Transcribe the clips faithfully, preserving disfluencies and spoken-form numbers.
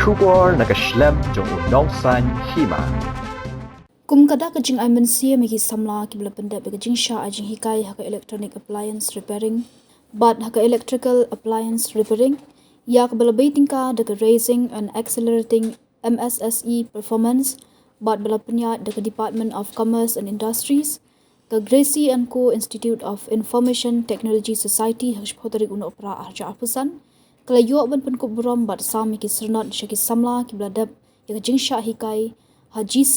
Khubor na ka shlem jong u nongsaiñ hima. Kum ka dak ka jingai mynsiem ïa ki samla kiba la pyndep ïa ka jingshah ai jinghikai ha ka electronic appliance repairing bad ha ka electrical appliance repairing, ïa kaba la bei tyngka da ka Raising and Accelerating M S S E Performance bad ba la pynïaid da ka Department of Commerce and Industries, ka Gracie and Co Institute of Information Technology Society ha ka shiphew tarik u Nohprah arhajar arphew san, ka la ïoh ban pynkup burom bad sam ïa ki syrnod sha ki samla kiba la dep ïa ka jingshah hikai ha G C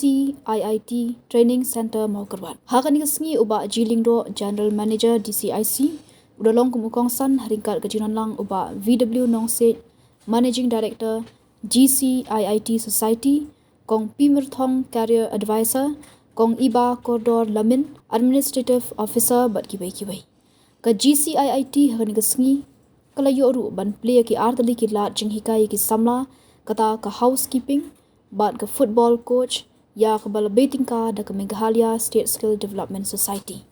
I I T Training Centre Mawkyrwat. Ha kane ka sngi u Bah G Lyngdoh, General Manager D C I C, u da long kum u kongsan, ha ryngkat ka jingdon lang u Bah V W Nongsiej, Managing Director, G C I I T Society, Kong P Myrthong, Career Advisor, Kong Iba Kordor Lamin, Administrative Officer bad kiwei kiwei. Ka G C I I T ha kane ka sngi ka la ïoh ruh ban plie ïa ki artylli ki lad jinghikai ïa ki samla, kata ka housekeeping bad ka football coach, ïa kaba la bei tyngka da ka Meghalaya State Skill Development Society.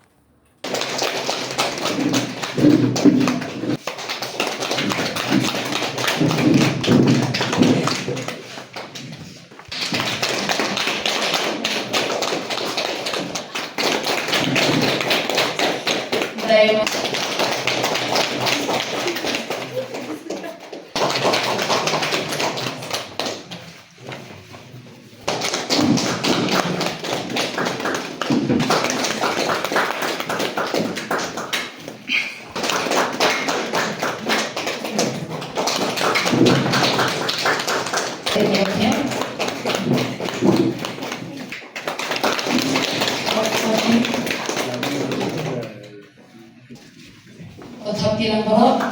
Ko thap ti lang baroh.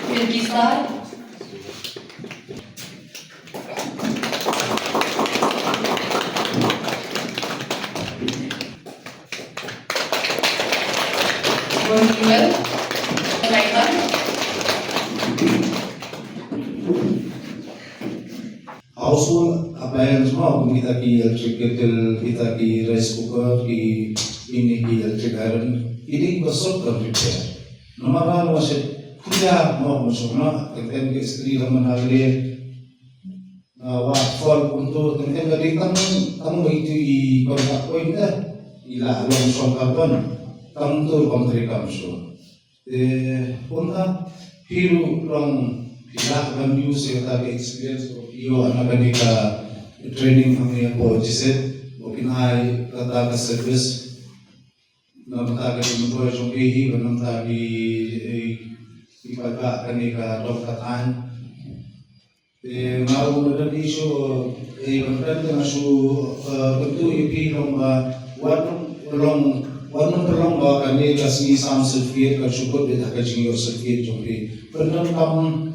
Pyrkhat star. Household appliance mo, kum kita ki electric kettle, kita ki rice cooker, ki, ini ki electric iron, ini ki ba sop kan repair. Namar ba mo sep kuya mo mo sop na, teng teng ki istri la man ha le, ah, wa fol kuntu, teng teng ka dei tang, tang ba itu i kontak point dah, i la long song carbon, tang tu kontri kam sop. Te, kumta, phi ruh long phi lah ban use ïa kata ka experience ko phi ïoh na kane ka training hangne hapoh G S E T, ba phin ai kata ka service. Na kata ka jingmyntoi jong phi hi, ba na kata ki, eh, ki paidbah kane ka dong ka thaiñ. Te nga ruh nga don issue, eh, ban kren te nga shu, eh, kyntu ïa phi long ba, wat long, wat long ba kane ka sngi sam certificate kan shu kut beit ha ka jingïoh certificate jong phi. Pyndonkam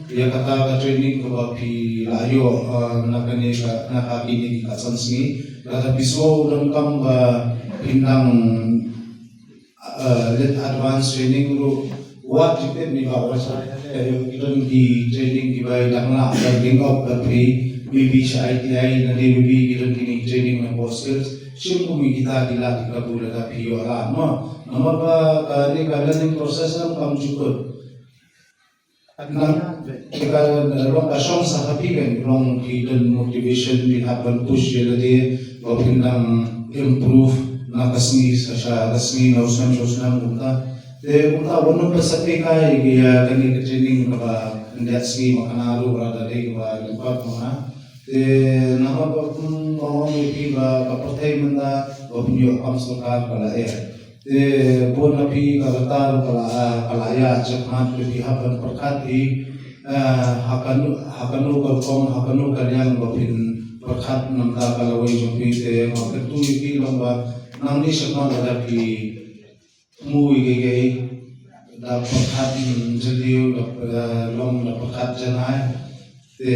ïa kata ka training kaba phi la ïoh, eh, na kane ka, na ka kine ki ka san sngi. Lada phi sngew donkam ba phin dang, eh, leit advance training ruh, wat tip tip ne ba, wat sa, eh, ki don ki training kiba dang lah ban link up bad phi, maybe sha I T I, lane maybe ki don kine ki training na core skills. Shim kum kita ki lad ki kabu lada phi ïoh lad mo. Namar ba kane ka learning process kam ju kut. Nang ka long ka shong sa ha phi kan long ki don motivation, phi hap ban push ïa lade ba phin dang improve na ka sngi sha ka sngi, na u snem sha u snem kumta. Te kumta wat nym pynsaphriang ïa kane ka training kaba khyndiat sngi ma kane ruh lada dei kaba lyngkot ma nga. Te namar ba kum ba ong ïa phi ba ka pyrthei mynta ba pynïoh kam sorkar ka la eh. Te bun na phi ka rta ruh ka la, ka la ïaid shakhmat, te phi hap ban pyrkhat hi, eh, ha kano, ha kano ka rukom, ha kano ka liang ba phin pyrkhat na ka bynta ka lawei jong phi. Te nga kyntu ïa phi long ba nangne shakhmat lada phi mui kiei kiei, da pyrkhat, mm, jylliew, da, eh, long da pyrkhat janai. Te